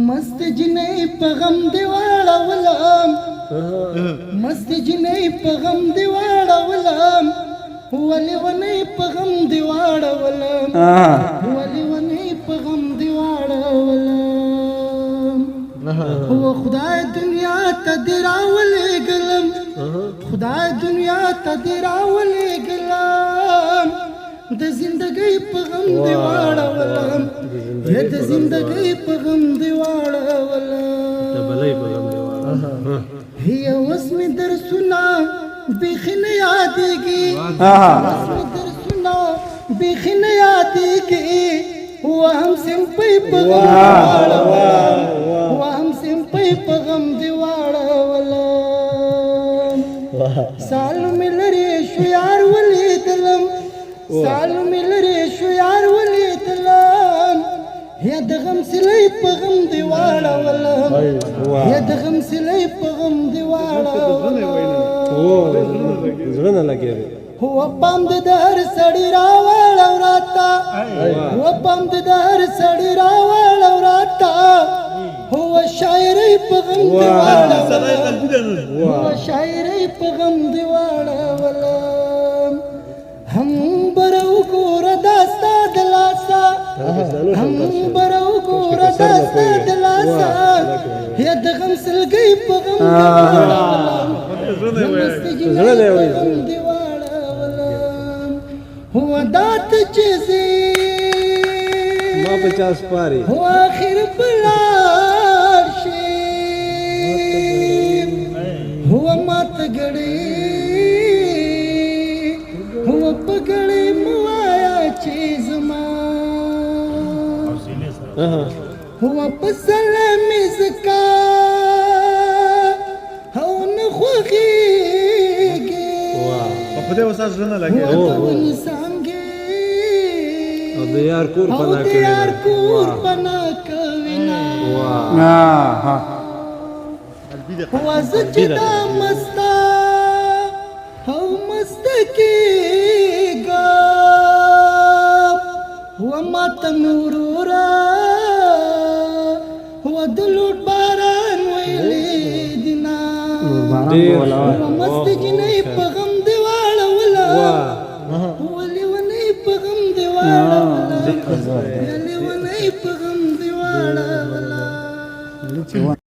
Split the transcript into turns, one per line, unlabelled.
مست جنۍ په غم دی واړولم، مست جنۍ په غم دی واړولم، ولې ونې په غم دی واړولم، ولې ونې په غم دی واړولم. هو خدای دنیا ته دی راولېږلم، خدای دنیا ته دی راولېږلم، د زندګۍ په غم دی واړولم، یا د زندګۍ په غم دی واړولم.
د بلۍ په غم دی واړه.
هي اوس مې درسونه بیخي نه یادېږي، اوس مې درسونه بیخي نه یادېږي، وهم سمپۍ په غم دی واړولم، وهم سمپۍ په غم دی واړولم. سال مې لرې شو یار ولیدلم، سال مې لرې شو یار ولیدلم، یا د غم سیلۍ په غم دی واړولم، یا د غم سیلۍ په غم دی واړولم.
زړه نه لګېږي.
هو پام د هر سړي راواړو راته، هو پام د هر سړي راواړو راته، هو شاعرۍ په غم دی واړولم، هو شاعرۍ په غم دی واړولم. هم بر وګوره دا ستا د لاسه، هم بر وګوره دا ستا د لاسه، یا د غم سلګۍ په غم دی واړولم، یا مست جنۍ په غم دی واړولم. هو دا ته چې ځې
ما په چا سپاري،
هو آخر به لاړ شي، هو ماته ګړۍ، هو په ګړۍ مه وایه چې زما، هو په سره مې ځکه او نه خوښېږي.
په خدای وساس زړه نه
هو
لګي.
د ونې څانګې
او د یار کور
او
پناه
د
کوي.
یار کور پناه کوي نه.
واه.
هو زه چې دا مسته او مست کېږم، هو ماته مې وروره هو د لوټ باران ویلې دي نه.
ډېر.
هو مست جنۍ په غم دی واړوله، هو لیونۍ په غم دی واړوله، لیونۍ په غم دی واړوله.